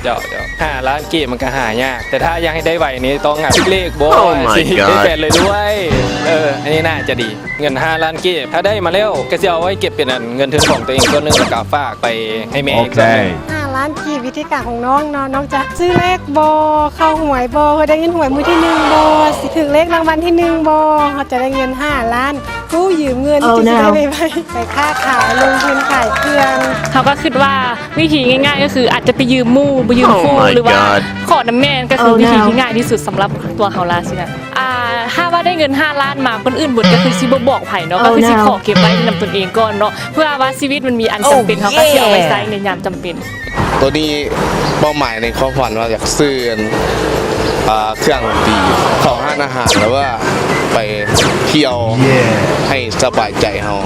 ເຈົ້າ ເຈົ້າ ຫ້າລ້ານກີບມັນກໍຫາຍາກ ແຕ່ຖ້າຢາກໃຫ້ໄດ້ໄວນີ້ຕ້ອງ ອ່າ ຖືກເລກບໍ່ Oh my ຊິ God ໄດ້ແຟນເລີຍດ້ວຍ. ເອີ ອັນນີ້ໜ້າຈະດີ. ເງິນຫ້າລ້ານກີບ ຖ້າໄດ້ມາແລ້ວກໍຊິເອົາໄວ້ເກັບເປັນອັນເງິນທຶນຂອງຕົວເອງສ່ວນໜຶ່ງ ແລ້ວກໍຝາກໄປໃຫ້ແມ່ອີກສ່ວນໜຶ່ງ. ໂອເຄ ຫ້າລ້ານກີບ ວິທີການຂອງນ້ອງເນາະ ນ້ອງຈະຊື້ເລກບໍ່ ເຂົ້າຫວຍບໍ່ ເຄີຍໄດ້ຍິນຫວຍມື້ທີໜຶ່ງບໍ່ ຊິຖືກເລກລາງວັນທີໜຶ່ງບໍ່ ເຮົາຈະໄດ້ເງິນຫ້າລ້ານ ກູ້ຢືມເງິນ Oh ຈຶ່ງຊິໄດ້ no ໄວໆ ໄປຄ້າຂາຍ ລົງທຶນຂາຍເຄື່ອງ. ເຮົາກໍຄິດວ່າວິທີງ່າຍໆ ກໍຄືອາດຈະໄປຢືມໝູ່ ໄປຢືມຄູ່ Oh my ຫຼືວ່າ God ຂໍນຳແມ່ ກໍຄື Oh no ວິທີທີ່ງ່າຍທີ່ສຸດສຳລັບຕົວເຮົາລະຊີ້ນະ. ອ່າ ຖ້າວ່າໄດ້ເງິນຫ້າລ້ານມາ ຄົນອື່ນເບິດກໍຄືຊິບໍ່ບອກໃຜເນາະ Oh ກໍຄືຊິ no ຂໍເກັບໄວ້ນຳຕົນເອງກ່ອນເນາະ ເພື່ອວ່າຊີວິດມັນມີອັນຈຳເປັນ Oh ເຮົາກໍຊິເອົາໄວ້ yeah ໃຊ້ໃນຍາມຈຳເປັນ. ໂຕນີ້ເປົ້າໝາຍໃນຄວາມຝັນວ່າຢາກຊື້ອັນ ອ່າ ເຄື່ອງດົນຕີ ເຂົ້າຮ້ານອາຫານ ຫຼືວ່າໄປທ່ຽວ Yeah ໃຫ້ສະບາຍໃຈເຮົາ.